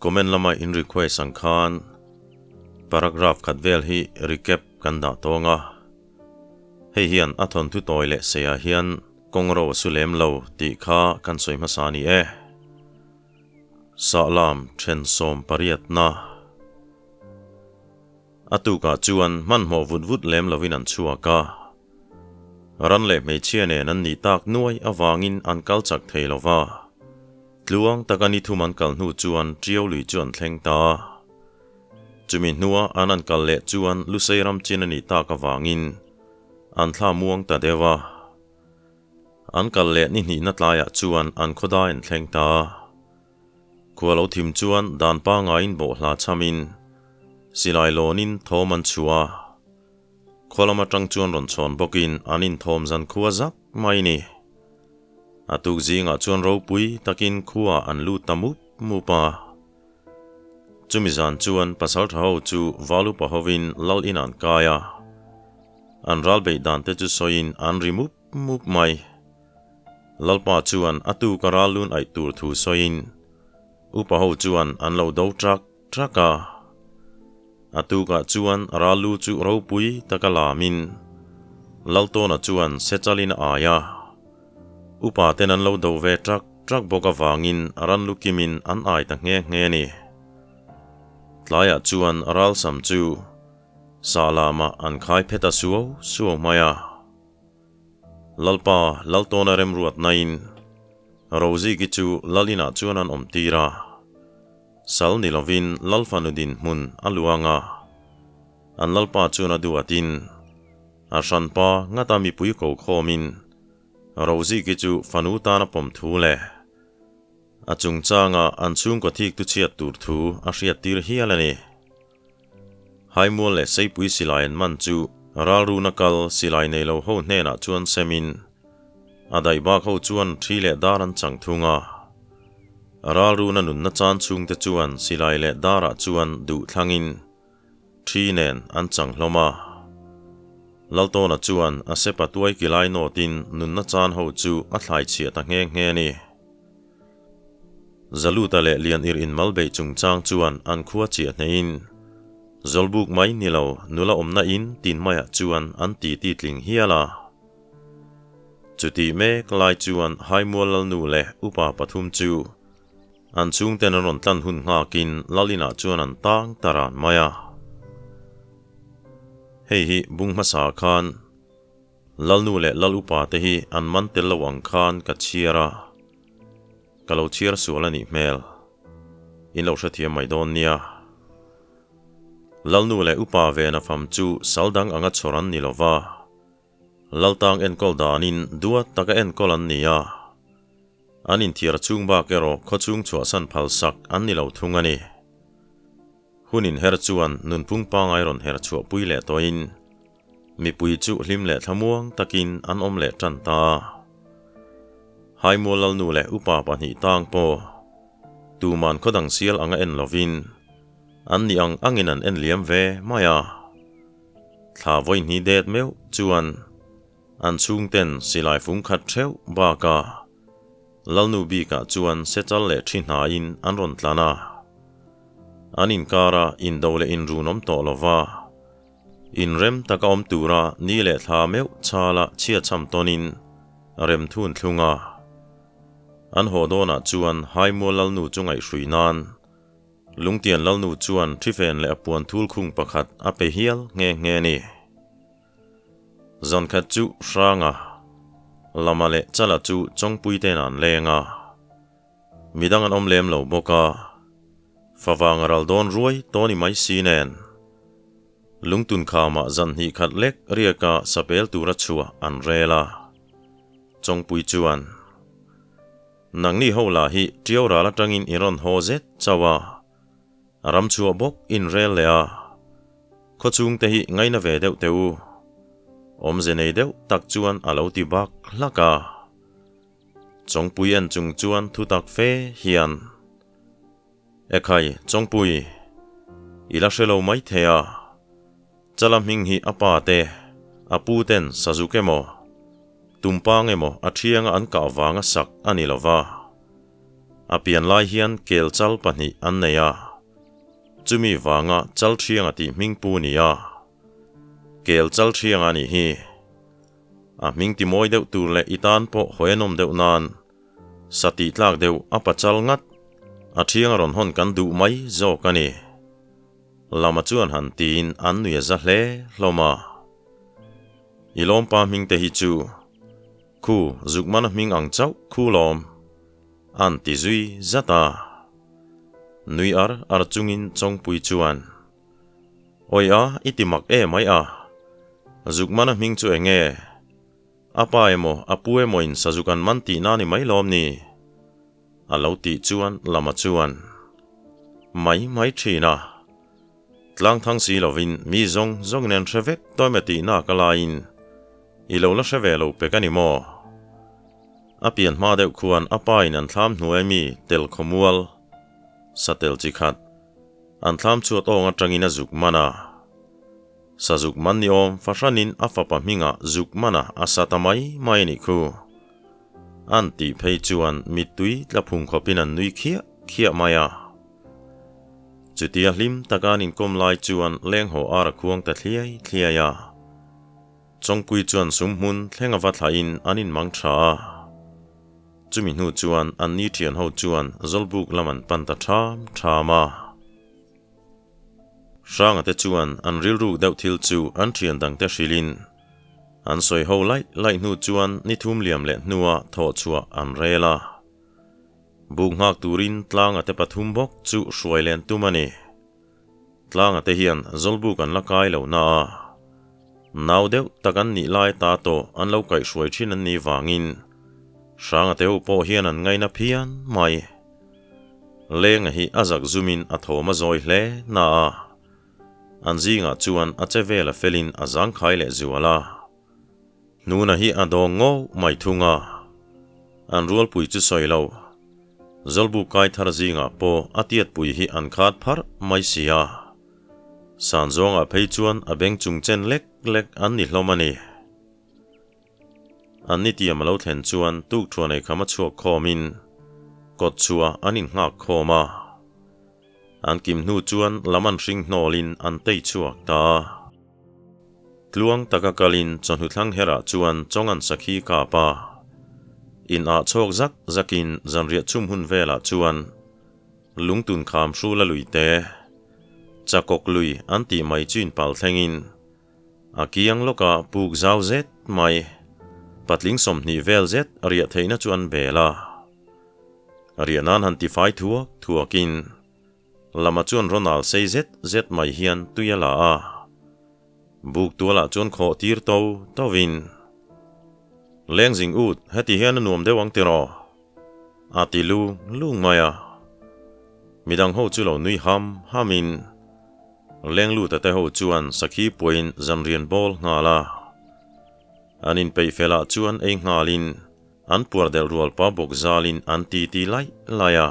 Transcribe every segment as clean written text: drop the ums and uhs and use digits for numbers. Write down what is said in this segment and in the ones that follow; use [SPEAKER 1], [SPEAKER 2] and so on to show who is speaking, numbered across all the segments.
[SPEAKER 1] Comment lama in request ang khan paragraph khat vel hi recap kan dah tawng a. Hei hian a thawnthu tawi leh seiah hian kawng ro a su lem lo tih kha kan sawi hmasa a ni e. Sahlam then 18na. A tukah chuan hmanhmawh vut vut lem lovin an chhuak a. Ran leh hmeichhia nen an nih tak nuai avangin an kal chak thei lo va. Tluang taka ni thum an kal hnu chuan Ṭiau lui chu an thleng ta a. Chumi hnua an an kal leh chuan Lusei ram chin a nih tak avangin an thla muang ta deuh a. An kal leh ni hnihna tlaiah chuan an khawdai an thleng ta a. Khua lo thim chuan dan pangaiin bawhhla chhamin silai lawnin thawm an chhuah a. Khua lam atang chuan rawn chhawn bawkin an inthawm zan khua zak mai ni. A tuk zingah chuan ropui takin khua an lut ta mup mup a. Chumi zan chuan pasaltha ho chu Valupa hovin lal in an kai a. An ral beih dan te chu sawiin an ri mup mup mai. Lalpa chuan a tuka ral lun aih tur thu sawiin upa ho chuan an lo do trak trak a. A tukah chuan ral lu chu ropui taka lamin Laltawna chuan sechalin a ai a. Upa ten an lo do ve trak trak bawk avangin ran lu kimin an ai ta nghe nghe a ni. Tlaiah chuan ralsam chu sah lamah an khai phet a suau suau mai a. Lalpa, Laltawna remruatnain Roziki chu Lal inah chuan an awm tir a. Sal ni lovin Lal fanu dinhmun a luang a. An Lalpa chuan a duatin a hranpa ngata mipui ko khawmin Roziki chu fanu tan a pawm thu leh a chungchanga an chhungkaw thik tu chhiat tur thu a hriattir hial a ni. Haimual leh Seipui silai an man chu ralruna kal silai nei lo ho hnenah chuan semin a daih bak ho chuan thi leh dar an chang thung a. Ralruna nunna chan chhungte chuan silai leh darah chuan duh thlangin thi nen an chang hlawm a. Laltawna chuan a sepa tuai kilai nawtin nunna chan ho chu a thlai chhiah ta nghe nghe a ni. Zaluta leh Lianir inmal beih chungchang chuan an khua chiah hneihin Zawlbuk mai ni lo nula awmna in tin maiah chuan an titi tling hial a. Chutih mek lai chuan Haimual Lalnu leh upa pathum chu an chhungten an rawn tlan hun nghakin Lal inah chuan an tang ta ran mai a. Hei hi bung hmasa khan Lalnu leh Lal upa te hi an man tel lo ang khan ka chhiar a, ka lo chhiar sual a nih hmel. In lo hrethiam mai dawn nia. Lalnu leh upa vena fam chu sal dang anga chhawr an ni lo va, Laltang enkawl danin duat taka enkawl an ni a, an inthiar chhung bak erawh khawchhung chhuahsan phalsak an ni lo thung a ni. Hun inher chuan nunphung pangai rawn her chhuahpui leh tawhin mipui chu hlim leh thlamuang takin an awm leh tan ta a. Haimual Lalnu leh upa pahnih tang pawh tuman khawdang sial anga en lovin an ni ang angin an en liam ve mai a. Thla vawihnih det meuh chuan an chhungten silai fung khat theuh bakah Lalnu bikah chuan sechal leh thi hnaiin an rawn tlan a. An inkara indo leh inrun awm tawh lova, inrem taka awm tura ni leh thla meuh chala chhiachham tawnin rem thun thlung a. An haw dawnah chuan Haimual Lalnu chu ngaihhrui nan Lungtian Lalnu chuan thifen leh a puan thul khung pakhat a pe hial nghe nghe a ni. Zan khat chu Hranga, Lama leh Chala chu Chawngpui ten an leng a. Midang an awm lem lo bawk a. Favang a ral dawn ruai tawn i mai si nen. Lungtun khamah zan hnih khat lek riaka sapel tura chhuah an rel a. Chawngpui chuan, Nangni ho lah hi Ṭiau ral atangin i rawn haw zet chauh a. Ram chhuah bawk in rel leh a, khawchhung te hi ngaina ve deuh teh u. Awmze nei deuh tak chuan a lo ti bak hlak a. Chawngpui en chung chuan thu tak fe hian, Ekhai, Chawngpui, i la hre lo mai thei a, Chala hming hi a pa te, a pu ten Sazuk emaw, Tumpang emaw a thianga an kah vanga sak a ni lo va. A pian lai hian kel chal pahnih an nei a, chumi vanga Chalṭhianga tih hming pu ni a, Kel Chalṭhianga a nih hi. A hming ti mawi deuh tur leh i tan pawh hawi a nawm deuh nan sa tih tlak deuh a pachal ngat a ṭhianga rawn hawn kan duh mai zawk a ni. Lama chuan han tiin an nui a za hle hlawm a. I lawmpa hming te hi chu khu Zukmana hming ang chauh khu lawm an ti zui zat a. Nui ar ar chungin Chawngpui chuan, Awi a, i ti mak e mai a. Zukmana hming chu eng nge? A pa emaw a pu emaw in sazuk an man tihna ni mai lawm ni? A lo tih chuan Lama chuan, Mai mai thin a. Tlang thang si lovin mi zawng zawngin an hre vek tawime tihna ka laiin i lo la hre ve lo pek a ni maw? A pian hma deuh khuan a pa in an thlam hnuai mi tel khawmual, satel chi khat, an thlam chhuat awng atangin a zuk man a. Sazuk man ni awm fahranin a fapa hmingah zuk mana a sa ta mai mai a nih khu. An tih phei chuan mittui tla phung khawpin an nui khiah khiah mai a. Chutia hlim taka an inkawm lai chuan leng haw ar a khuang ta thliai thliai a. Chawngpui chuan sum hmun thleng ava thlahin an inmang tha a. Chumi hnu chuan an ni thian ho chuan Zawlbuk lam an pan ta ṭham ṭham a. Hranga te chuan an rilruk deuh thil chu an thian dangte hrilhin an sawi ho laih laih hnu chuan ni thum liam leh hnua thawh chhuah an rel a. Buk nghak turin tlanga te pathum bawk chu hruai len tum a ni. Tlanga te hian Zawlbuk an la kai lo na a, nau deuh tak an nih lai ta tawh an lo kaihhruai thin an nih vangin Hranga te ho pawh hian an ngaina phian mai. Lenga hi a zak zumin a thawm a zawi hle na a, an zingah chuan a che vel a felin a zangkhai leh zual a. Hnuna hi a dawng ngawh mai thung a, an rualpui chu sawi lo. Zawlbuk kai thar zingah pawh a tiatpui hi an khat pharh mai si a, san zawngah phei chuan a beng chung chen lek lek an ni hlawm a ni. An ni tiam a lo thlen chuan tukṭhuan eikham a chhuak khawmin kawt chhuah an innghak khawm a. An kim hnu chuan lam an hring hnawlin an tei chhuak ta a. Tluang taka kalin chawhnu thlang herah chuan chawng an sakhi kap a. In ah chhawk zak zakin zanriah chhum hun velah chuan lungtun kham hrula lui te, chakawk lui an tih mai chu inpal thlengin A kiang lawkah puk zau zet mai, patling 20 vel zet riah theihna chu an bel a. Riah nan han tifai thuak thuakin lama chuan rawn al sei zet zet mai hian tui a la a. Buk tualah chuan khawh tir to tovin, Lengzing ut, heti hian a nuam deuh ang tiraw? A ti lung lung mai a. Midang ho chu lo nui ham hamin Lengluta te ho chuan sakhi puain zanrian bawl nghal a. An inpeih felah chuan ei nghalin an puar delh rual pa bawk zalin an ti ti laih laih a.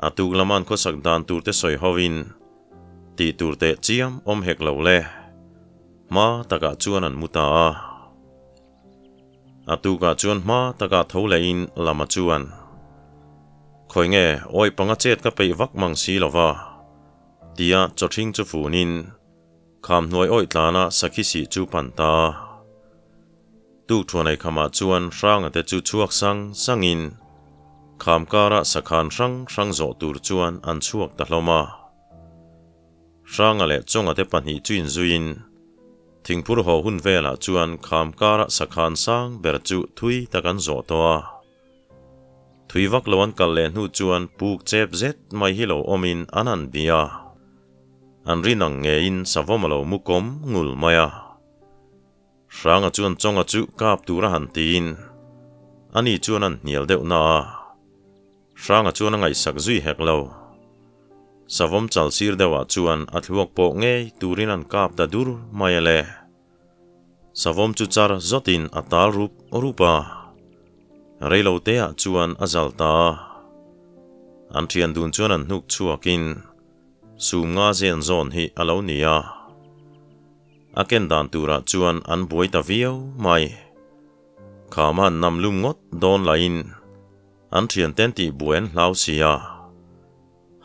[SPEAKER 1] A tuk lama an khawsak dan tur te sawi hovin tih tur teh chiam awm hek lo le. Hma takah chuan an mu ta a. A tukah chuan hma takah tho lehin lama chuan, Khawi nge awi panga chet ka peih vak mang si lo va, tia chawthing chu funin kham hnuai awih tlana sakhi sih chu pan ta. Tuk thuanei khamah chuan hranga te chu chhuak sang sangin kham karah sakhan hrang hrang zawh tur chuan an chhuak ta hlawm a. Hranga leh Chawnga te pahnih chu inzuiin thingphur haw hun velah chuan kham karah sakhan sang ber chu thui tak an zawh tawh a. Thui vak lo an kal leh hnu chuan puk chep zet mai hi lo awmin an han bia. An rin ang ngeiin savawm a lo mu kawm ngul mai a. Hranga chuan Chawnga chu kap tur a han tiin ani chuan an hnial deuh na a. Hranga chuan a ngaihsak zui hek lo. Savawm chal sir deuhah chuan a thluak pawh ngei turin an kap ta dur mai a le. Savawm chu char zawtin a tal rup rup a. Reilo teah chuan a zal ta a. An thian dun chuan an hnuk chhuakin sum nga zen zawn hi a lo ni a. A ken dan turah chuan an buai ta viau mai. Khama an nam lum ngawt dawn lahin. An thianten tih buai an hlau si a,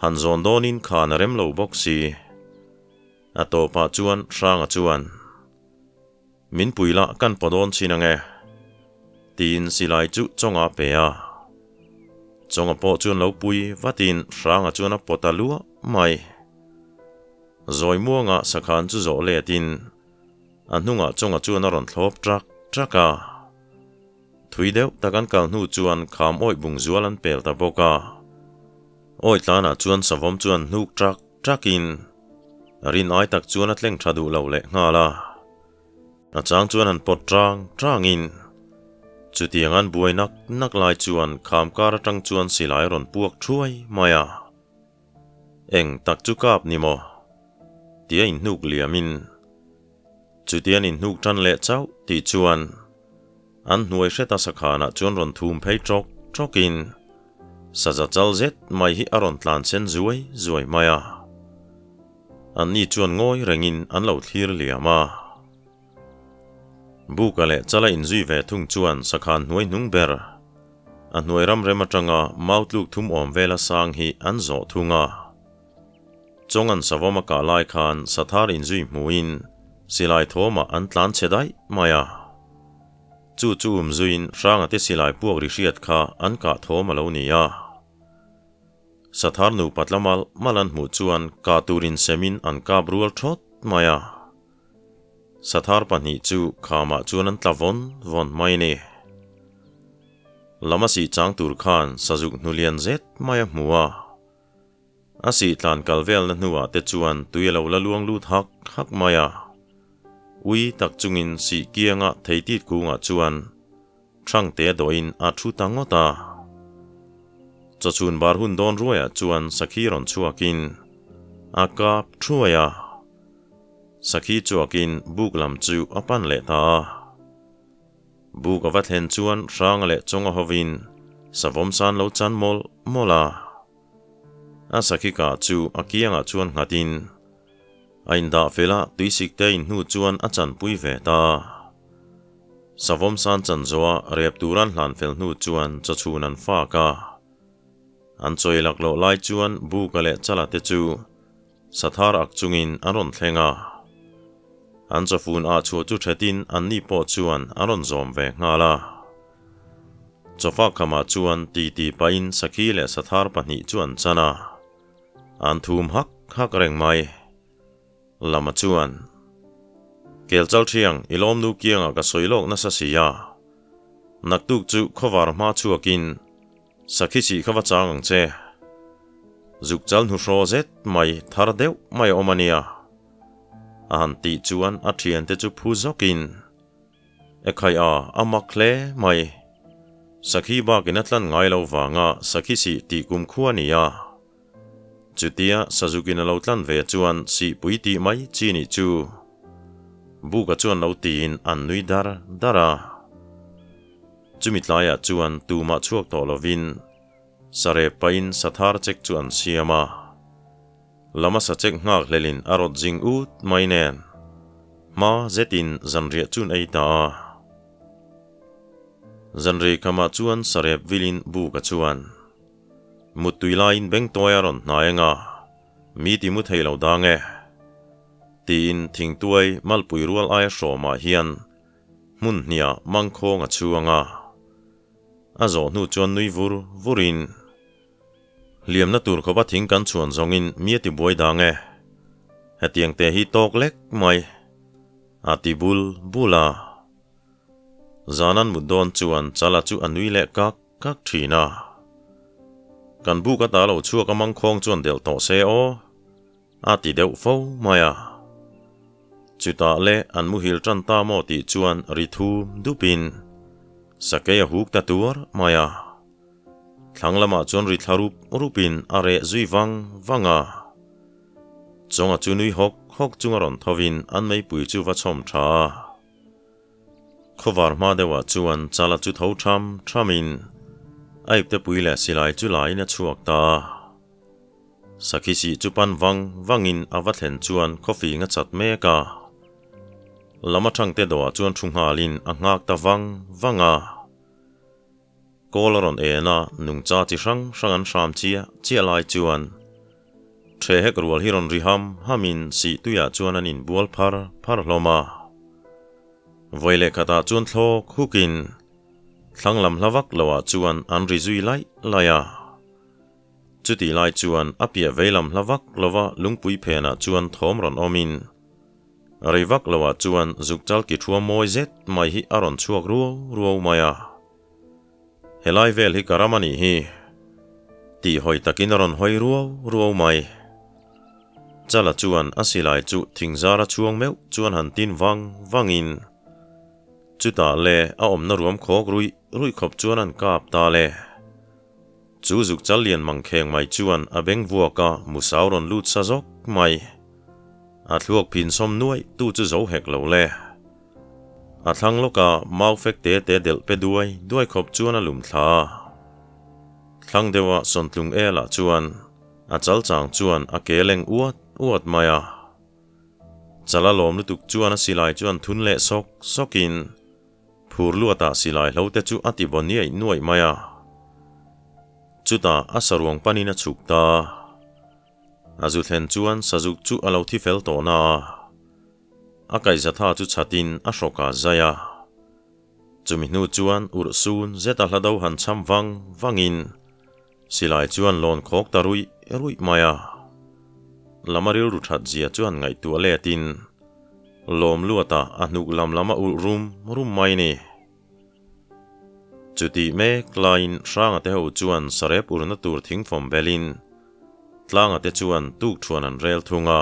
[SPEAKER 1] han zawn dawnin khan a rem lo bawk si. A tawpah chuan Hranga chuan, Min pui lah kan paw dawn chin ange, tiin silai chu Chawnga a pe a. Chawnga pawh chuan lo pui vatin Hranga chuan a paw ta luah mai. Zawi muanga sakhan chu zawh letin a hnungah Chawnga chuan a rawn thlawp ṭak ṭak a. Thui deuh tak an kal hnu chuan kham awih bung zual an pel ta bawk a. Awi tlanah chuan savawm chuan hnuk ṭak ṭakin rin ai tak chuan a tleng ṭha duh lo leh nghal a. A chang chuan han pawt ṭang ṭangin chutiang an buai nak nak lai chuan kham kar aṭang chuan silai a rawn puak ṭhuai mai a. Eng tak chu kap ni maw? Tia inhnuk liamin Chutian inhnuk tan leh chauh tih chuan an hnuai hreta sakhanah chuan rawn thum phei ṭawk ṭawkin saza chal zet mai hi a rawn tlan sen zuai zuai mai a. Anni chuan ngawi rengin an lo thlir liam a. Buka leh chala inzui ve thung chuan sakhan hnuai hnung ber a hnuai ram rem atanga mau tluk thum awm vela sang hi an zawh thung a. Chawngan savawm a kah lai khan sathar inzui hmuhin silai thawmah an tlan chhe daih mai a. Chu chu umzuiin Hranga te silai puak ri hriat kha an kah thawm a lo ni a. Sathar nupa tla mal mal an hmuh chuan kah tur insemin an kap rual thawt mai a. Sathar pahnih chu khamah chuan an tla vawn vawn mai a ni. Lama sih chang tur khan sazuk hnulian zet mai a hmu a. A sih tlan kal velna hnuah te chuan tui a lo la luang lut hak hak mai a. Ui tak chungin sih kianga theitit kungah chuan Thangte a dawhin a thu ta ngawt a. Chawchhun bar hun dawn ruaiah chuan sakhi rawn chhuakin a kap thuai a. Sakhi chuakin buk lam chu a pan leh ta a. Buk a va thlen chuan Hranga leh Chawnga hovin savawm san lo chan mawlh mawlh a. A sakhi kah chu a kiangah chuan nghatin a indah fel a, tuisik te in hnu chuan a chanpui ve ta. Savawm san chan zawha rep tur an hlan fel hnu chuan chawchhun an fak a. An chawi laklawh lai chuan Buka leh Chala te chu Sathar ak chungin an rawn thleng a. An chawfun ah chhuah chu thetin anni pawh chuan an rawn zawm ve nghal a. Chawfa khamah chuan titi pahin sakhi leh sathar pahnih chu an chan a. An thum hak hak reng mai. Lama chuan, Kelchal thiang, i lawmnu kiangah ka sawi lawk nasa si a. Naktuk chu khawvar hma chhuakin Sakhi sih kha va chang ang che. Zuk chal hnu hraw zet mai thar deuh mai a awm a nia. A han tih chuan a thiante chu phu zawkin, Ekhai a, a mak hle mai. Sakhi bakin a tlan ngai lo vanga sakhi sih tih kum khua a ni a. Chutia Sazukin a lo tlan ve chuan sihpui tih mai chi nih chu. Buka chuan lo tiin an nui dar dar a. Chumi tlaiah chuan tumah chhuak tawh lovin sarep pahin sathar chek chu an siam a. Lama sachek nghak hlelin a rawt zing ut mai nen hma zetin zanriah chun ei ta a. Zanrei khamah chuan sarep vilin buka chuan muttui laiin bengtawi a rawn hnai anga mi ti mu thei lo dang e tiin thingtuai malpui rual aia hrawmah hian Hmun hniah mangkhawng a chhuang a, a zawh hnu chuan nui vur vurin, Hliamna tur khawpa thing kan chhuan zawngin mi a ti buai dang e, hetiang te hi tawk lek mai, a ti bul bul a. Zan an mut dawn chuan Chala chu a nui leh kak kak thin a. Kan buk ata lo chhuak a mangkhawng chuan delh tawh se aw. A ti deuh fo mai a. Chutah le an muhil tan ta maw tih chuan ri thum dupin sakei a huk ta tuar mai a. Thlang lamah chuan ri thla rup rupin a reh zui vang vang a. Chawnga chu nui hawk hawk chunga rawn thovin an meipui chu va chhawm tha a. Khawvar hma deuhah chuan Chala chu tho tham thamin a iptepui leh silai chu laiin a chhuak ta a. Sakhi sih chu pan vang vangin a va thlen chuan khawfing a chat mek a. Lama thangte dawhah chuan thu nghalin a nghak ta vang vang a. Kawl a rawn en a, nungcha chi hrang hrang an hram chiah chiah lai chuan Ṭhe hek rual hi rawn ri ham hamin sih tuiah chuan an inbual phar phar hlawm a. Vawi leh khatah chuan thlawk hukin thlang lam hla vak loah chuan an ri zui laih laih a. Chutih lai chuan a piah vei lam hla vak lova lungpui phenah chuan thawm rawn awmin rei vak loah chuan zukchal ki thua mawi zet mai hi a rawn chhuak ruau ruau mai a. Helai vel hi ka ram a nih hi. Tih hawi takin a rawn hawi ruau ruau mai. Chala chuan a silai chu thingzara chhuang meuh chuan han tin vang vangin chutah le a awmna ruam khawk ruih ruih khawp chuan an kap ta le. Chu zuk chal lian mang kheng mai chuan a beng vuak a musau rawn lut sa zawk mai. A thluak phin sawm nuaih tu chu zo hek lo le. A thlang lawka mau fek te te delh pe duai duai khawp chuan a lum thla a. Thlang deuha sawntlung elah chuan a chal chang chuan a ke leng uat uat mai a. Chala lawm lutuk chuan a silai chuan thun leh sawk sawkin phur luatah silai hlo te chu a ti baw niaih nuaih mai a. Chutah a saruang panin a chhuk ta. A zu thlen chuan sazuk chu a lo thi fel tawh na a. A kaihzatha chu chhatin a hrawk a zai a. Chumi hnu chuan urh sun zeta hla do han cham vang vangin silai chuan lawn khawk ta ruih ruih mai a. Lama rilru that zia chuan ngaihtuah letin lawm luatah a hnuk lam lam a ulh rum rum mai ni. Chutih mek laiin Hranga te ho chuan sarep urna tur thingfawm belin Tlanga te chuan tuk thuan an rel thung a.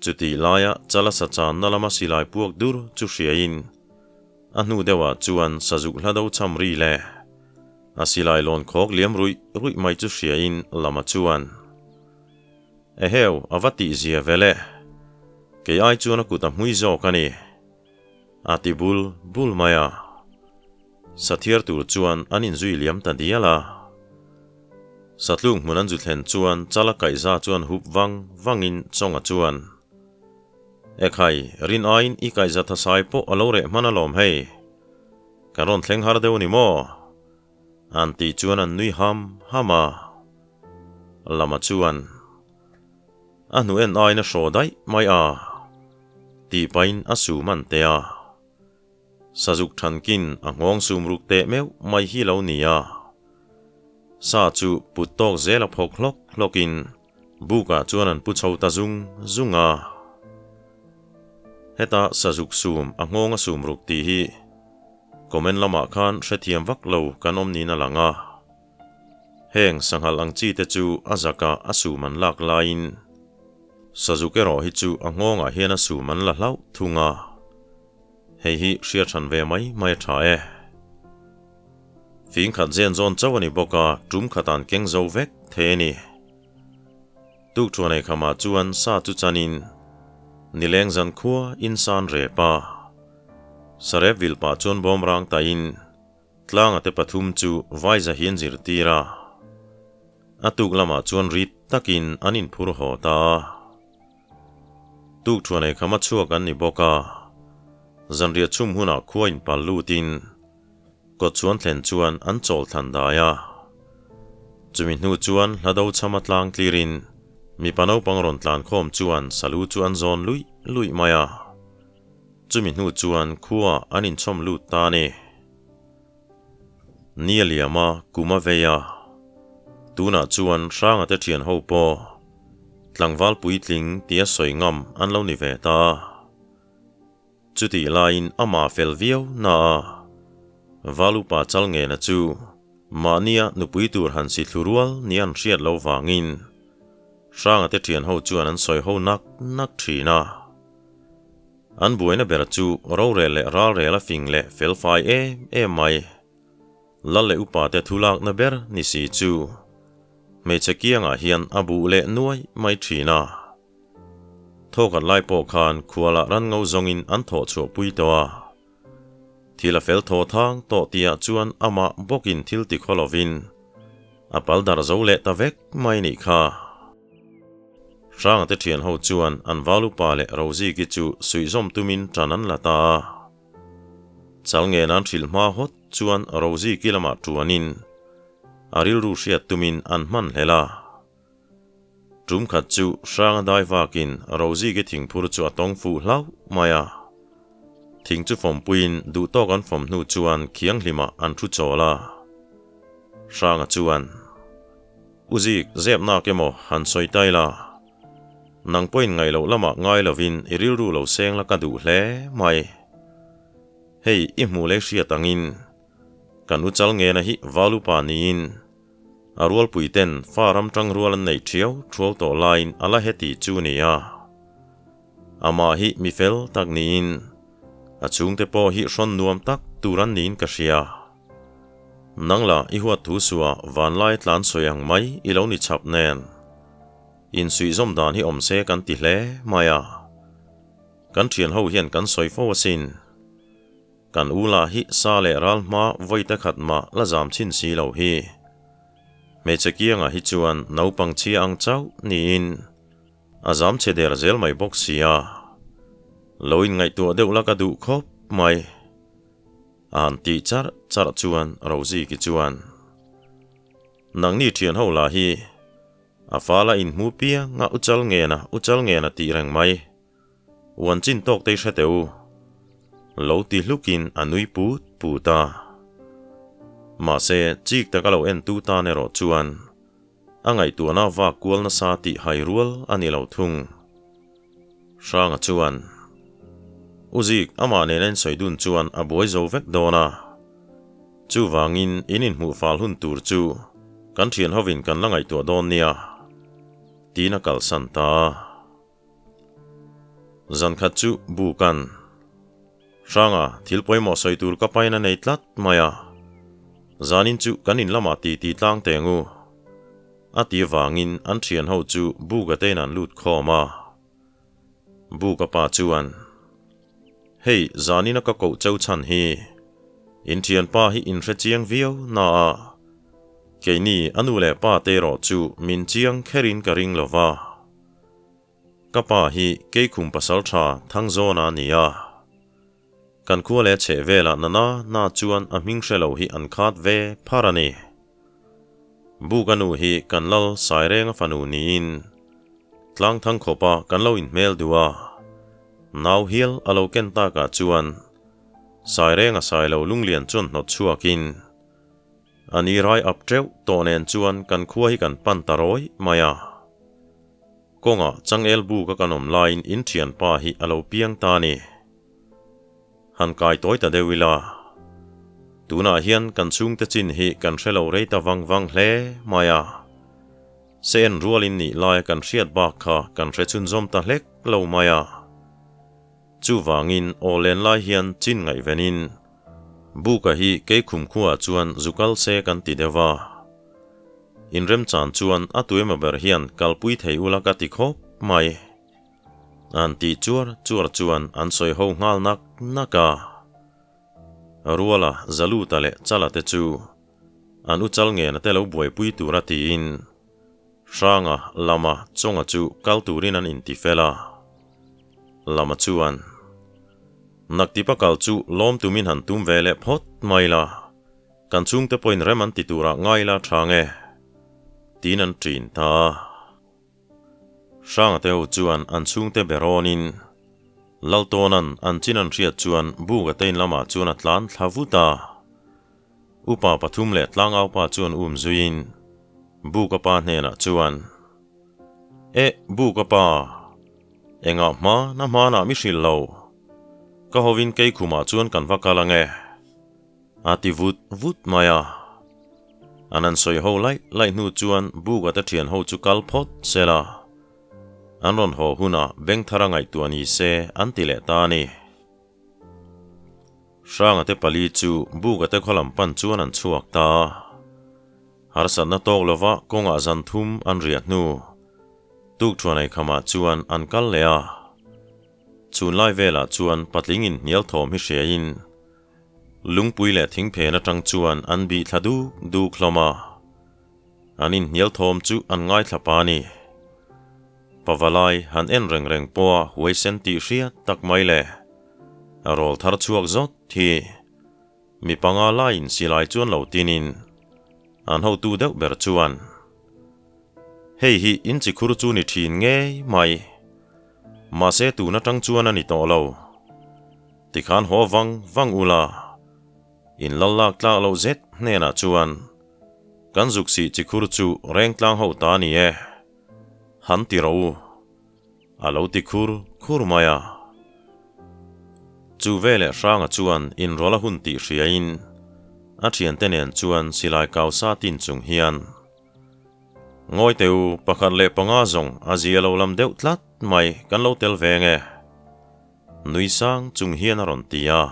[SPEAKER 1] Chutih laia Chala sa channa lama silai puak dur chu hriain a hnu deuhah chuan sazuk hla do cham ri le a silai lawn khawk liam ruih ruih mai chu hriain lama chuan Eheu a va tih zia ve le, kei ai chuan a kut a hmui zawk a ni. A ti bul bul mai a. Sathiar tur chuan an inzui liam ta dial a. Satlung hmun an zu thlen chuan Chala kaihza chuan hup vang vangin Chawnga chuan, Ekhai, rin aiin i kaihza thasai pawh a lo reh hman alawm hei. Kan rawn thleng har deuh a ni maw? An tih chuan an nui ham ham a. Lama chuan, A hnu en aiin a hraw daih mai a, tih pahin a sum an teh a. Sazuk thankin a nghawng sum ruk teh meuh mai hi lo ni a. Sa chu put tawk zel a phawk hlawk hlawkin bukah chuan an pu chho ta zung zung a. Heta sazuk sum a nghawng a sum ruk tih hi comment lamah khan hrethiam vak lo kan awm niin a lang a. Heng sanghal ang chi te chu a zakah a sum an lak laiin Sazuk erawh hi chu a nghawngah hian a sum an la hlauh thung a, hei hi hriat hran ve mai mai a tha e. Fing khat zen zawn chauh a ni bawk a, tum khat an keng zo vek thei a ni. Tuk thuan ei khamah chuan sa chu chanin nileng zan khua in san rep a, sarep vil pah chuan bawm rang taihin Tlanga te pathum chu Vaiza hi an zirtir a, a tuk lamah chuan rit takin an inphur haw ta a. Tuk thuan ei khama chhuak an ni bawk a, zanriah chhum hunah khua inpal lutin kawt chuan thlen chuan an chawl thlan dai a. Chumi hnu chuan hla do chhama tlang tlirin mipa naupang rawn tlan khawm chuan salu chu an zawn luih luih mai a. Chumi hnu chuan khua an inchhawm lut ta a ni. Ni a liam a, kum a vei a. Tunah chuan Hranga te thian ho pawh tlangval puitling tia sawi ngam an lo ni ve ta. Chutih laiin amah fel viau na a, Valupa Chalngena chu mahnia nupui tur han si thlu rual ni an hriat loh vangin Hranga te thian ho chuan an sawi ho nak nak thin a. An buaina ber chu rorel leh ralrel a fing leh felfai em em mai. Lal leh upa te thu lakna ber ni si chu hmeichhe kiangah hian a buh leh nuai mai thin a. Thawkhat lai pawh khan khualah ran ngo zawngin an thawh chhuah pui tawh a. Thil a fel thaw thang tawh tihah chuan amah bawkin thil ti khaw lovin a pal darh zo leh ta vek mai nih kha. Hranga te thian ho chuan an val upa leh Roziki chu suihzawm tumin tan an la ta a. Chalngen an hrilh hma hawt chuan Roziki lamah ṭuanin a rilru hriat tumin an hman hlel a. Ṭum khat chu Hranga dai vakin Roziki thingphur chu a tawng fuh hlauh mai a. Thing chu fawmpuiin duhtawk an fawm hnu chuan khianghlimah an thu chawl a. Hranga chuan, U Zik, zep nak emaw han sawi tai la. Nang pawhin ngaih loh lamah ngai lovin i rilru lo seng la ka duh hle mai. Hei i hmuh leh hriat angin kan u chal ngena hi Valupa niin a rualpui ten fa ram tang rual an neih thiau thuau tawh laiin a la heti chu ni a. Amah hi mi fel tak niin a chhungte pawh hi hrawn nuam tak tur an niin ka hria. Nang la i huat thu suah vanlai tlan sawi ang mai i lo ni chhap nen. Insuihzawm dan hi awm se kan ti hle mai a. Kan thian ho hian kan sawi fo asin. Kan u lah hi sa leh ral hma vawi te khat mah la zam chhin si lo hi. Hmeichhe kiangah hi chuan naupang chhia ang chauh niin a zam chhe der zel mai bawk si a. Lo inngaihtuah deuh la ka duh khawp mai. A han tih charh charh chuan Roziki chuan, Nangni thian ho lah hi a fala inhmu piang a u chal ngen a, u chal ngen a tih reng mai. Uan chin tawk te i hre teh u. Lo ti hlukin a nui put put a. Mahse, chik taka lo en tu tan erawh chuan a ngaihtuahna vak kual nasa tih hai rual a ni lo thung. Hranga chuan, U Zik, amah nena in sawi dun chuan a buai zo vek dawn a. Chuvangin in inhmuh fal hun tur chu kan thian hovin kan la ngaihtuah dawn nia, tiin a kalsan ta a. Zan khat chu bu kan Hranga, thil pawimawh sawi tur ka pain a nei tlat mai a. Zanin chu kan in lamah ti ti tlang teng u. A ti avangin an thian ho chu Buka tein an lut khawm a. Buka pa chuan, Hei, zanina ka koh cheu chhan hi, in thianpa hi in hre chiang viau na a, keini a nu leh pa te erawh chu min chiang kherin ka ring lo va. Ka pa hi Keikhum pasal tha Thangzawna a ni a. Kan khua leh chheh velah na na na chuan a hming hre lo hi an khat ve phar a ni. Buka nu hi kan lal Sairenga fanu niin Tlangthang khawpa kan lo inhmel duh a, nau hial a lo ken takah chuan Sairenga Sailo lunglian chuan hnawt chhuakin a ni rai ap teuh tawh nen chuan kan khua hi kan pan ta rawi mai a. Kawngah changel buka kan awm laiin in thianpa hi a lo piang ta a ni. Han kai tawi ta deuh ila. Tunah hian kan chhungte chin hi kan hre lo rei ta vang vang hle mai a. Se en rualin nih laia kan hriat bak kha kan hre chhunzawm ta hlek lo mai a. Chuvangin aw len lai hian chin ngaihvenin Buka hi kei khumkhuaah chuan zu kal se kan ti deuh a. Inremchan chuan a tuemaw ber hian kalpui thei ula ka ti khawp mai. An tih chuar chuar chuan an sawi ho nghal nak nak a. Ruala, Zaluta leh Chala te chu an u chal ngena te lo buaipui tura tiin Hranga, Lama, Chawnga chu kal turin an inti fel a. Lama chuan, Naktipa kal chu lawm tumin han tum ve leh phawt mai la, kan chhungte pawhin rem an ti turah ngai la tha nge? tiin an ṭin ta a. Hranga te ho chuan an chhungte be rawnin Laltawna'n an chin an hriat chuan Buka te in lamah chuan a tlan thla vut a. Upa pathum leh tlangaupa chuan um zuiin Buka pa hnenah chuan, Eh, Buka pa, engah hma na hmanah mi hrilh lo. Ka hovin kei khumah chuan kan va kal ange. A ti vut vut mai a. An han sawi ho laih laih hnu chuan Buka te thian ho chu kal phawt se la, an rawn haw hunah beng thar a ngaihtuah ni se an ti leh ta a ni. Hranga te pali chu Buka te khaw lam pan chuan an chhuak ta a. Harsatna tawk lova kawngah zan thum an riah hnu tukthuan eikhamah chuan an kal leh a. Chhunlai velah chuan patling inhnial thawm hi hriain Lungpui leh thingphen atang chuan an bih thla duk duk hlawm a, an inhnial thawm chu an ngaithla pa a ni. Pavalai han en reng reng pawha huaisen tih hriat tak mai le, a rawl thar chhuak zawt hi. Mi panga laiin silai chuan lo tinin an hotu deuh ber chuan, Hei hi in chi khur chu ni thin ngei mai. Mahse tun atang chuan a ni tawh lo. Tikhan haw vang vang ula, in lal lak tlak loh zet hnenah chuan kan zuk sih chi khur chu rengtlang ho ta a ni e. Han ti rawh u. A lo ti khur khur mai a. Chu veleh Hranga chuan inrawlh a hun tih hriain a thiante nen chuan silai kau sa tin chung hian Ngawi teh u, pakhat leh panga zawng a zia lo lam deuh tlat mai kan lo tel ve nge? Nui sang chung hian a rawn ti a.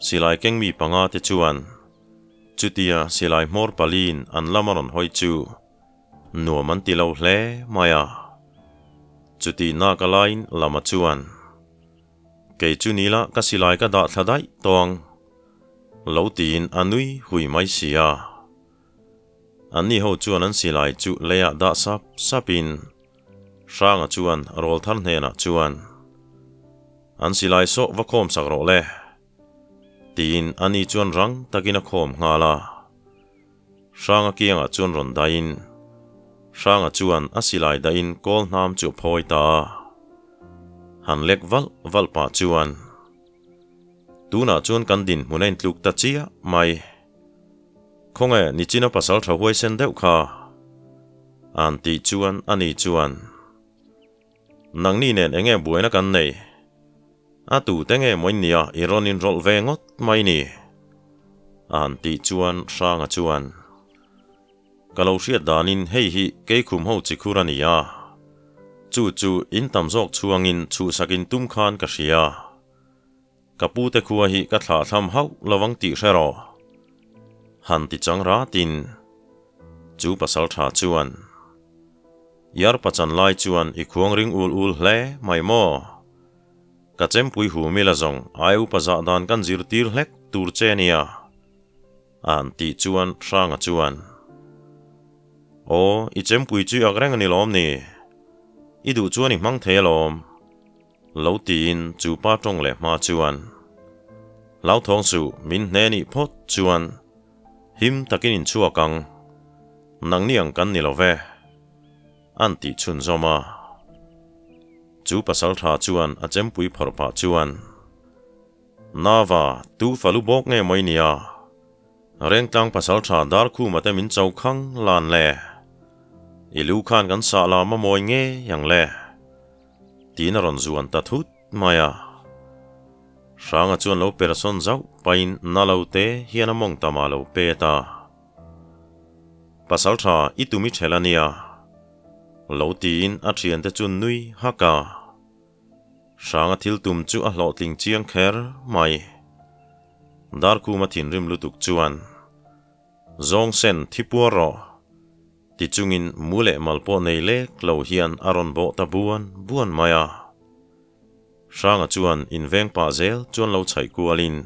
[SPEAKER 1] Silai keng mi panga te chuan chutia silai hmawr paliin an lam a rawn hawi chu Nuam an ti lo hle mai a. Chuti nak a laiin Lama chuan, Kei chu ni la ka silai ka dah thla daih tawh ang, lo tiin a nui hui mai si a. Anni ho chuan an silai chu leiah dah sap sapin Hranga chuan rawlthar hnenah chuan, An silai sawh va khawm sak rawh le, tiin ani chuan rang takin a khawm nghal a. Hranga kiangah chuan rawn dahin, Hranga chuan a silai dahin kawl hnam chu a phawi ta a. Han lek valh valh pah chuan, Tunah chuan kan dinhmun a intluk ta chiah mai. Khawnge nichina pasal tha huaisen deuh kha? A'n tih chuan ani chuan, Nangni nen enge buaina kan nei? A tute nge maw in nia i rawn inrawlh ve ngawt mai ni? A han tih chuan Hranga chuan, Ka lo hriat danin hei hi keikhum ho chi khur a ni a, chu chu in tam zawk chhuangin chhuhsak in tum khan ka hria. Ka pute khua hi ka thlah thlam hauh lo ang tih hre rawh. Han ti chang ratin chu pasal tha chuan, Yar pachan lai chuan i khuang ring ul ul hle mai maw? Ka chempui hu mila zawng ai upa zah dan kan zirtir hlek tur che nia, a'n tih chuan Hranga chuan, Aw, i chempui chu i ak reng a ni lawm ni? I duh chuan i hmang thei alawm. Lo tiin chu pa tawng leh hma chuan, Hlauthawng suh, min hne nih phawt chuan him takin inchhuak ang, nangni ang kan ni lo ve, a'n tih chhunzawm a. Chu pasal tha chuan a chempui phawrh pah chuan, Nava, tu falu bawk nge maw i nia? Rengtlang pasal tha Darkhuma te min cho khang lan le. I lu khan kan sah lam a mawi ngei ang le. Tiin a rawn zuan ta thut mai a. Hranga chuan lo persawn zauh pahin na lo te hian a mawng tam a lo pet a. Pasal tha i tum i ṭhel a nia. Lo tiin a ṭhiante chu nui hak a. Hranga thil tum chu a hlawhtling chiang kher mai. Darkhuma thinrim lutuk chuan, Zawng sen thi puar rawh! Ti chungin mu leh mal pawh nei lek lo hian a rawn bawh ta buan buan mai a. Hranga chuan inveng pah zel chuan lo chhaih kualin,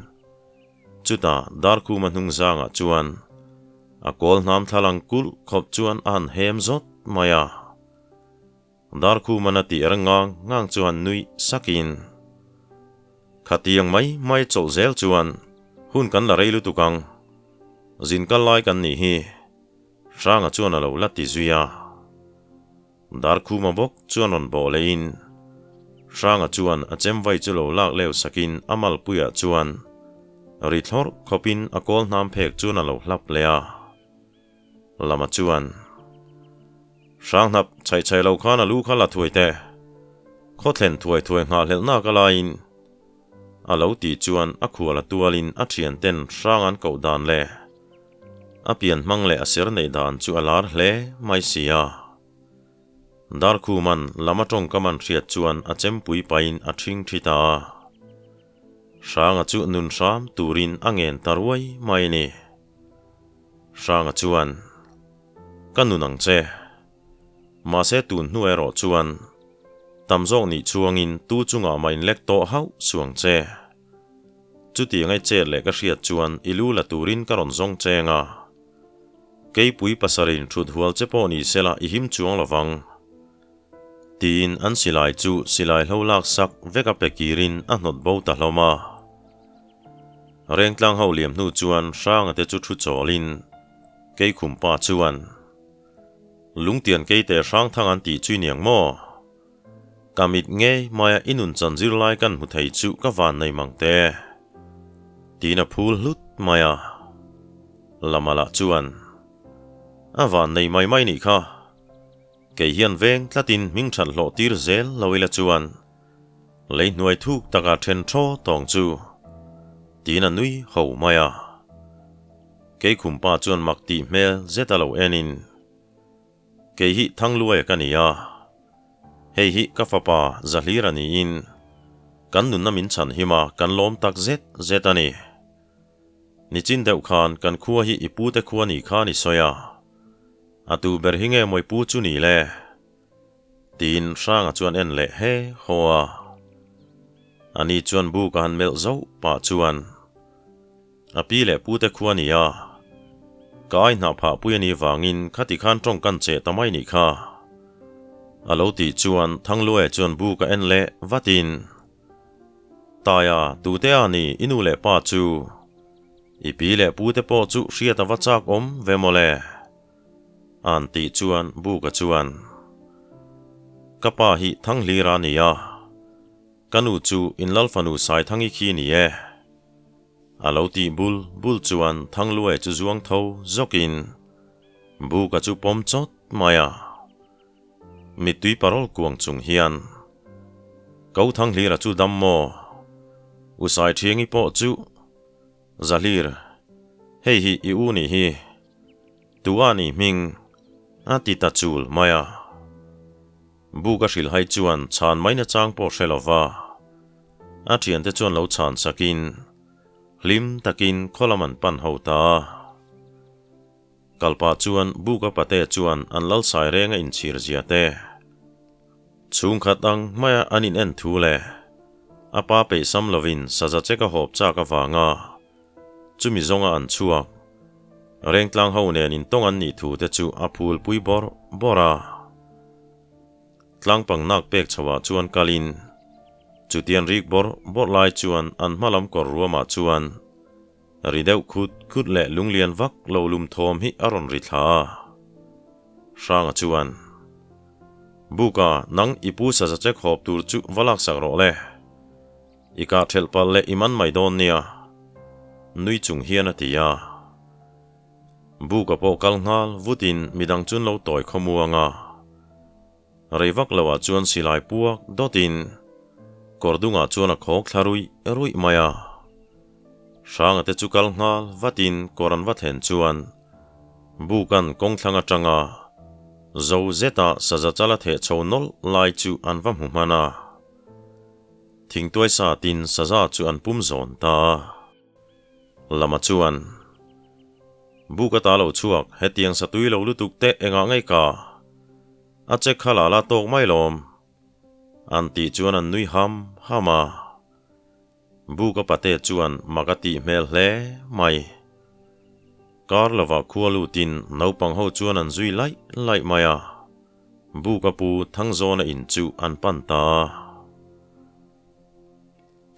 [SPEAKER 1] chutah Darkhuma hnung zangah chuan a kawl hnam thlalang kulh khawp chuan a han hem zawt mai a. Darkhuman a tih er ngang ngang chuan nui sakin, Khatiang mai mai chawlh zel chuan hun kan la rei lutuk ang, zin kal lai kan nih hi, Hranga chuan a lo la ti zui a. Darkhuma bawk chuan rawn bawh lehin, Hranga chuan a chemvai chu lo lak leu sakin a malpuiah chuan ri thlawrh khawpin a kawl hnam phek chuan a lo hlap leh a. Lama chuan, Hranghnap chhaih chhaih lo khan a lu kha la thuai teh. Khaw thlen thuai thuai nghahhlelh nak a laiin a lo tih chuan a khual a tualin a thianten hrang an koh dan leh a pian hmang leh a ser neih dan chu a lar hle mai si a. Darkhuman lama tawngkam an hriat chuan a chempui pahin a ṭhing ṭhi ta a. Hranga chu nun hram turin a ngen ta ruai mai a ni. Hranga chuan, Ka nun ang che. Mahse tun hnu erawh chuan tam zawk nih chuangin tu chungah mah inlek tawh hauh suang che. Chutiang ai chet leh ka hriat chuan i lu la turin ka rawn zawng cheng a. Keipui pasarih thut hual che pawh ni sela i him chuang lo vang. Tiin an silai chu silai hlo lak sak vek a pe kirin a hnawt bo ta hlawm a. Rengtlang ho liam hnu chuan Hranga te chu thu chawlin Keikhumpa chuan, Lungtian keite Hrangthang an tih chu i niang maw? Ka mit ngei maia i nun chan zirlai kan hmu thei chu ka van nei mang te. Tiin a phul hlut mai a. Lama lah chuan, A van nei mai mai nih kha. Kei hian veng tlatin hming that hlawh tir zel lo ila chuan lei hnuai thuk taka then thaw tawng chu tiin a nui ho mai a. Keikhumpa chuan mak tih hmel zet a lo enin, Kei hi Thangluaia ka ni a, hei hi ka fapa Zahlir a niin kan nunna min chhan him a, kan lawm tak zet zet a ni. Nichin deuh khan kan khua hi i pute khua ni khan i sawi a, a tu ber hi nge maw i pu chu ni le? Tiin Hranga chuan en leh he haw a. Ani chuan buk a han melh zauh pah chuan, A pi leh pute khua ni a, ka ai hnah phah pui a nih vangin khati khan tawng kan cheh ta mai nih kha. A lo tih chuan Thangluaia chuan buk a en leh vatin, Taia, tute a ni i nu leh pa chu? I pi leh pute pawh chu hriat a va chak awm ve mawle. A'n tih chuan Buka chuan, Ka pa hi Thanghlira a ni a, ka nu chu in Lalfanu Saithangi khi ni e. A lo tih bul bul chuan Thangluaia chu zuang tho zawkin Buka chu pawm chawt mai a. Mittui parawl kuang chung hian Ko Thanghlira chu dam maw? U Saithiangi pawh chu Zahlir, hei hi i u nih hi, tu a nih hming a ti ta chul mai a. Buk a hrilhhai chuan chhan mai nachang pawh hre lo va, a thiante chuan lo chhan sakin hlim takin khaw lam an pan ho ta a. Kalpah chuan Buka pate chuan an lal sai reng a inchhir zia te, chhungkhat ang hmaia an in en thu leh a pa peihsam lovin saza chek a hawp chak avanga chumi zawnga an chhuak Rengtlang ho nen intawng an nih thu te chu a phul pui bawrh bawrh a. Tlangpang nak pek chhoah chuan kalin chutian rik bawrh bawrh lai chuan an hma lam kawr ruamah chuan Ri deuh khut khut leh lunglian vak lo lum thawm hi a rawn ri thla a. Hranga chuan, Buka, nang i pu saza chek hawp tur chu va laksak rawh le. I kah thelh palh leh i man mai dawn nia, nui chung hian a ti a. Buka pawh kal nghal vutin midang chun lo tawi khawmuang a. Rei vak loah chuan silai puak dawtin kawr dungah chuan a khawk thla ruih ruih mai a. Hranga te chu kal nghal vatin kawr an va thlen chuan Bukan kawngthlang atanga zo zeta saza chala theh chho nawlh lai chu an va hmu hman a. Thingtuai satin saza chu an pum zawn ta a. Lama chuan, Buk ata lo chhuak, hetiang satui lo lutuk teh engah ngei ka? A check kha la la tawk mai lawm. An tih chuan an nui ham ham a. Buk a pate chuan mak a tih hmel hle mai. Kar lovah khua lutin naupang ho chuan an zui laih laih mai a. Buk a pu Thangzawna in chu an pan ta a.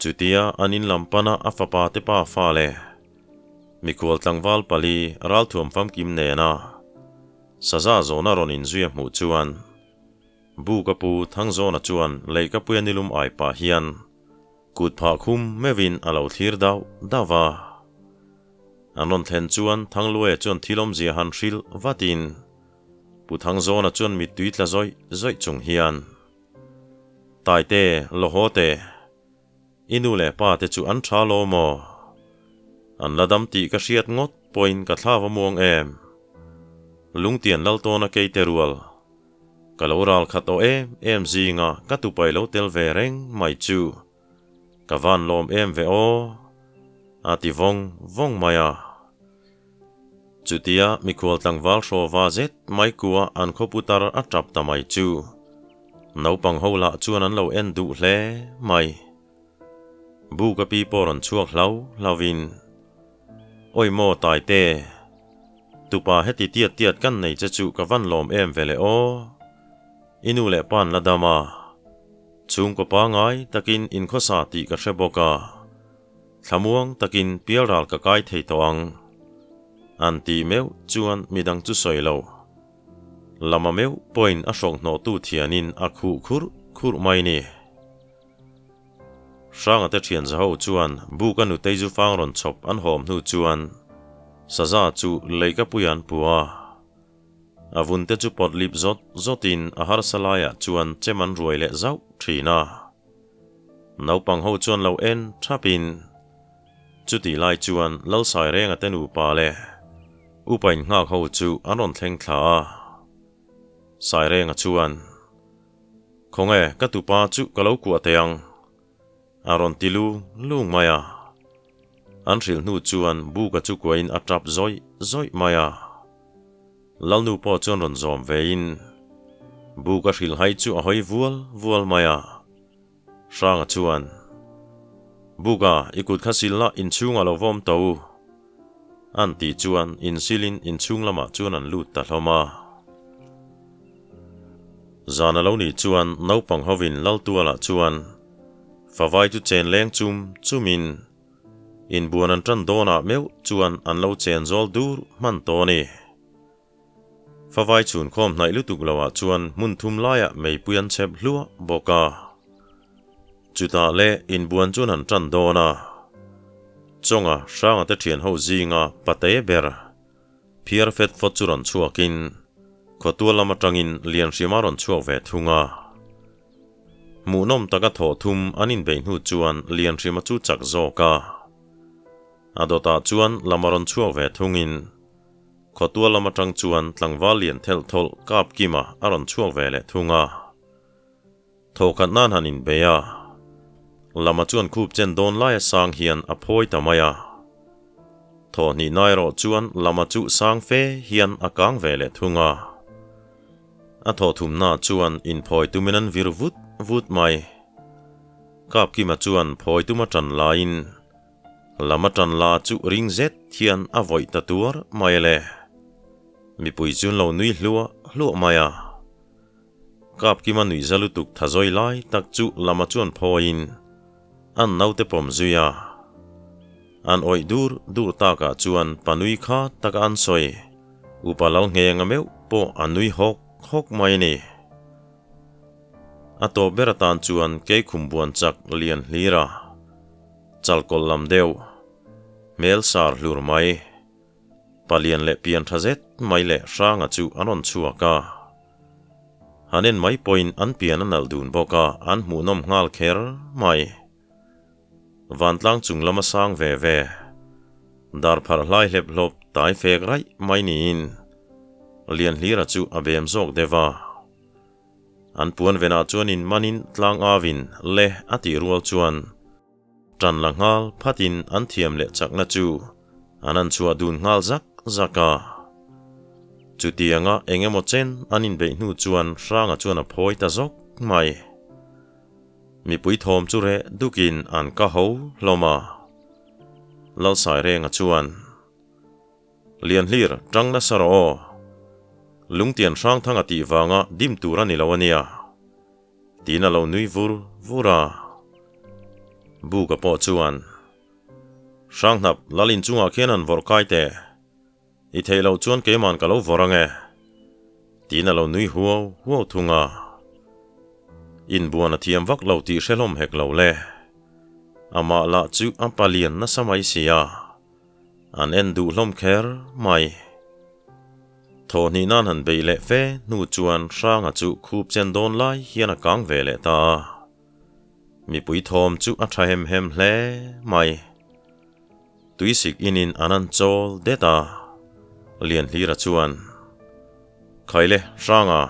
[SPEAKER 1] Chutia an in lam pana a fapa te pa fa leh mikhual tlangval pali ralthuam famkim nena saza zawna rawn inzui a hmuh chuan Buka pu Thangzawna chuan leihkapuia nilum ai pah hian kut phah khum meuhin a lo thlir dauh dauh va. An rawn thlen chuan Thangluaia chuan thil awmzia han hrilh vatin Pu Thangzawna chuan mittui tla zawih zawih chung hian Taite, Lawhaw te, i nu leh pa te chu an tha lo maw? An la dam tih ka hriat ngawt pawhin ka thla va muang em? Lungtian Laltawna keite rual, ka lo ral khat aw em em zinga ka tupai lo tel ve reng mai chu ka van lawm em ve aw, a ti vawng vawng mai a. Chutia mikhual tlangval hrawva zet mai kua an khawpu tar a tap ta mai chu naupang ho lah chuan an lo en duh hle mai. Buka pi pawh rawn chhuak hlau hlauhin, Awi maw Taite, tupa heti tiat tiat kan nei che chu ka van lawm em ve le aw. I nu leh pa'n la dam a, chhungkaw pangai takin inkhawsa tih ka hre bawk a. Thlamuang takin pialral ka kai thei tawh ang. An tih meuh chuan midang chu sawi lo. Lama meuh pawhin a hrawk hnawhtu thianin a khuh khurh khurh mai ni. Hranga te thian zaho chuan Buka nutei zu fang rawn chhawp an hawm hnu chuan saza chu leikapui an pu a. A vun te chu pawt lip zawt zawtin a harsa laiah chuan chem an ruai leh zauh thin a. Naupang ho chuan lo en thapin chutih lai chuan Lalsairenga te nupa leh upa innghak ho chu an rawn thleng thla a. Sairenga chuan, Khawnge ka tupa chu ka lo kuah teh ang, a rawn ti lung lung mai a. An hrilh hnu chuan Buka chu kuahin a tap zawih zawih mai a. Lalnu pawh chuan rawn zawm vein Buka hrilhhai chu a hawi vual vual mai a. Hranga chuan, Buka, i kut kha sil la, inchhungah lo vawm to u, an tih chuan insilin inchhung lamah chuan an lut ta hlawm a. Zan a lo nih chuan naupang hovin Laltualah chuan favai chu chen leng chum chumin inbuan an tan dawnah meuh chuan an lo chen zawl dur hman tawh a ni. Favai chhun khawm hnaih lutuk loah chuan hmun thum laiah meipui an chhep hluah bawk a. Chutah leh inbuan chuan an tan dawn a. Chawnga Hranga te thian ho zinga pate ber phiar fet fawt chu rawn chhuakin khawtual lam atangin Lianhrima rawn chhuak ve thung a. Hmuhnawm taka thawh thum an inbeih hnu chuan Lianhrima chu chak zawk a. A dawtah chuan lam a rawn chhuak ve thungin Khawtual lam atang chuan tlangval lian thelh thawlh kap kima a rawn chhuak ve leh thung a. Thawkhat nan han inbei a, lama chuan khup chen dawn laia sang hian a phawi ta mai a. Thawhhnih na erawh chuan lama chu sang fe hian a kang ve leh thung a. A thawhthumna chuan inphawi tumin an vir vut vut mai. Kap kima chuan phawi tuma tan laiin Lama tan la chu ring zet hian a vawih ta tuar mai le. Mipui chuan lo nui hluah hluah mai a. Kapkima nuihza lutuk tha zawi lai tak chu lama chuan phawiin an naute pawm zui a. An awih dur dur takah chuan pa nui kha taka an sawi. Upa Lalnghenga meuh pawh a nui hawk hawk mai a ni. A tawp ber atan chuan keikhum buan chak lian hlir a. Chalkawlh lam deuh, hmel sar hlur mai, palian leh pian tha zet mai leh hranga chu an rawn chhuak a. Han en mai pawhin an pian a nalh dun bawk a, an hmuhnawm nghal kher mai. Vantlang chung lama sang ve ve, dar pharh hlai hlep hlawp tai fek raih mai niin Lianhlira chu a bem zawk deuh a. An puan venah chuan in manin tlang avin le a tih rual chuan tan la nghal phatin an thiam leh chakna chu an han chhuah dun nghal zak zak a. Chutianga eng emaw chen an inbeih hnu chuan Hranga chuan a phawi ta zawk mai. Mipui thawm chu reh dukin an ka ho hlawm a. Lalsairenga chuan. Lianhlir, tang nasa rawh aw. Lungtian hrangthang a tih vanga dim tur a ni lo a nia. Tiin a lo nui vur vur a. Buka pawh chuan, Hranghnap, lal inchungah khian han vawrh kai teh. I theih loh chuan keiman ka lo vawrh ang e. Tiin a lo nui huau huau thung a. Inbuan a thiam vak lo tih hre hlawm hek lo le. Amah lah chu a palian nasa mai si a. An en duh hlawm kher mai. Thawhhnih nan han beih leh fe hnu chuan Hranga chu khup chen dawn lai hian a kang ve leh ta a. Mipui thawm chu a tha hem hem hle mai. Tuisik inin an an chawl det a. Lianhlira chuan, Khaile, Hranga,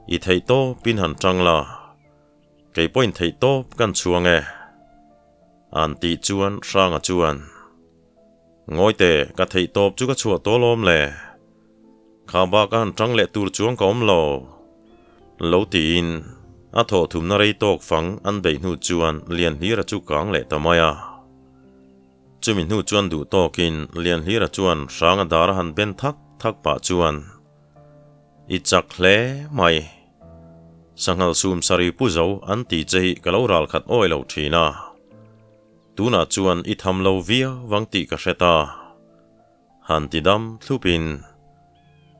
[SPEAKER 1] i theih tawpin han tang la. Kei pawhin theih tawp kan chhuang e. An tih chuan Hranga chuan, Ngawi teh, ka theih tawp chu ka chhuah tawh lawm le. Kha bak a han tang leh tur chuang ka awm lo. Lo tiin a thawh thumna rei tawk fang an beih hnu chuan Lianhlira chu kang leh ta mai a. Chumi hnu chuan duh tawkin Lianhlira chuan Hranga dar a han ben thak thak pah chuan, I chak hle mai. Sanghal sum sarih pu zo an ti che hi ka lo ral khat awi lo thin a. Tunah chuan i tham lo viau vang tih ka hre ta. Han ti dam thlupin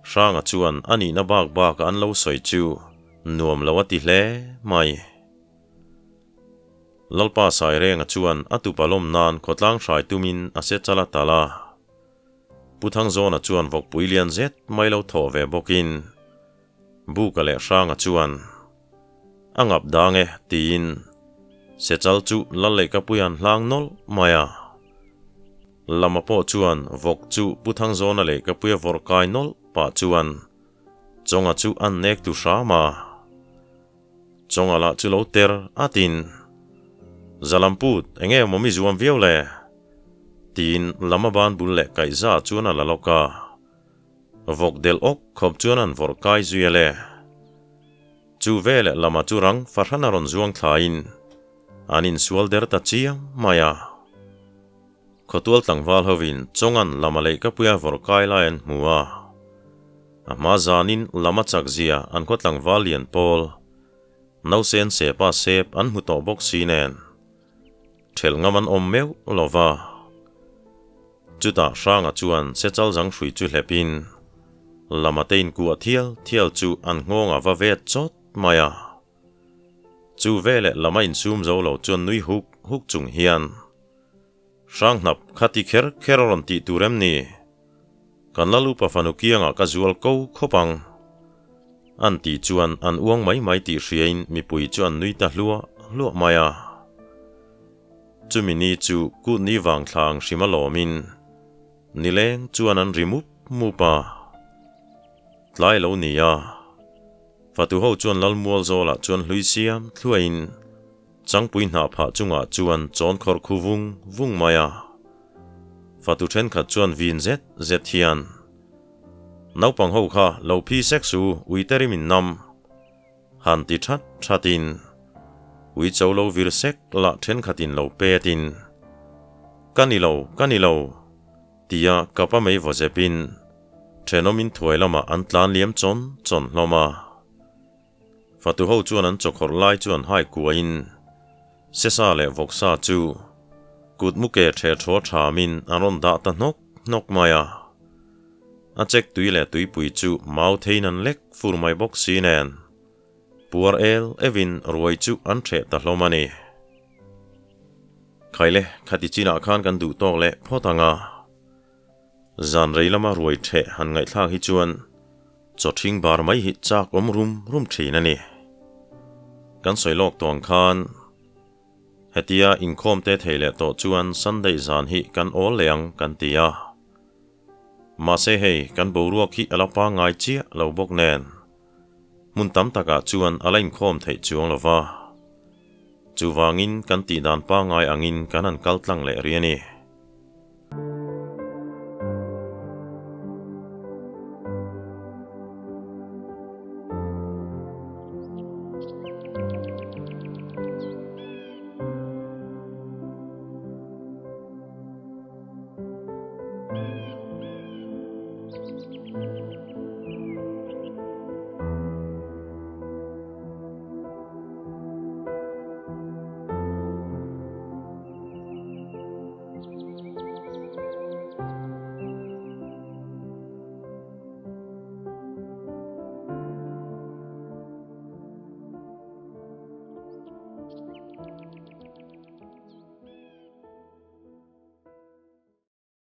[SPEAKER 1] Hranga chuan a nihna bak bak a an lo sawi chu nuam lo a ti hle mai. Lalpa Sairenga chuan a tupa lawm nan khawtlang hrai tumin a se chal a tal a. Pu Thangzawna chuan vawkpui lian zet mai lo thawh ve bawkin Buka leh Hranga chuan A ngap dang e tiin Sechal chu Lal Leihkapui an hlang nawlh mai a. Lama pawh chuan vawk chu Pu Thangzawna Leihkapuia vawrh kai nawlh pah chuan Chawnga chu an nek tu hram a. Chawnga lah chu lo ter atin, Zalamput, enge maw mi zuam viau le? tiin Lama ban bul leh kaihza chuan a la lawk a. Vawk delh awk khawp chuan an vawrh kai zui a le. Chu veleh lama chu rang fahran a rawn zuang thlaiin an insual der ta chiam mai a. Khawtual tlangval hovin Chawngan lama leihkapuia vawrh kai lai an hmu a. A hma zanin lama chak zia an khaw tlangval lian pawl Nausen sepa sep an hmu tawh bawk si nen. Ṭhelh ngam an awm meuh lo va. Chutah Hranga chuan Sechal zang hrui chu hlepin lama te inkuah thial thial chu an nghawng a va vet chawt mai a. Chu veleh lama insum zo lo chuan nui huk huk chung hian, Hrang hnap kha ti kher kher a rawn tih tur em ni? Kan Lal upa fanu kiangah ka zual ko khawp ang. An tih chuan an uang mai mai tih hriain mipui chu an nui ta hluah hluah mai a. Chumi ni chu kut ni vang thla ang hrim alawmin nileng chuan an ri mup mup a. Tlai lo ni a, fatu ho chuan Lalmual zawlah chuan hlui siam thluahin Changpui hnah phah chungah chuan chawn khawrh khu vung vung mai a. Fatu thenkhat chuan vin zet zet hian, Naupang ho kha lo phi sek su, ui te rim in nam. Han ti that that in, ui cho lo vir sek lah thenkhatin lo pet in, Ka ni lo, ka ni lo, tia kapa mei vaw zep in, thenawm in thuai lamah an tlan liam chawn chawn hlawm a. Fatu ho chuan an chawkhawrh lai chu an hai kuahin Sesa leh Vawksa chu kut mu ke ṭhe ṭhaw ṭhamin an rawn dah ta hnawk hnawk mai a. A chek tui leh tuipui chu mau theiin an lek fur mai bawk si nen puar el evin ruai chu an ṭheh ta hlawm a ni. Khaile, khati chinah khan kan duh tawk leh phawt ang a. Zan rei lama ruai ṭheh han ngaihthlak hi chuan chaw ṭhing bar mai hi chak awm rum rum ṭhin a ni. Kan sawi lawk tawh ang khan hetia inkhawm te thei leh tawh chuan Sunday zan hi kan awl leh ang kan ti a. Mahse hei kan boruak hi a la pangngai chiah lo bawk nen hmun tam takah chuan a la inkhawm theih chuang lo va. Chuvangin kan tihdan pangngai angin kan han kal tlang leh rih a ni.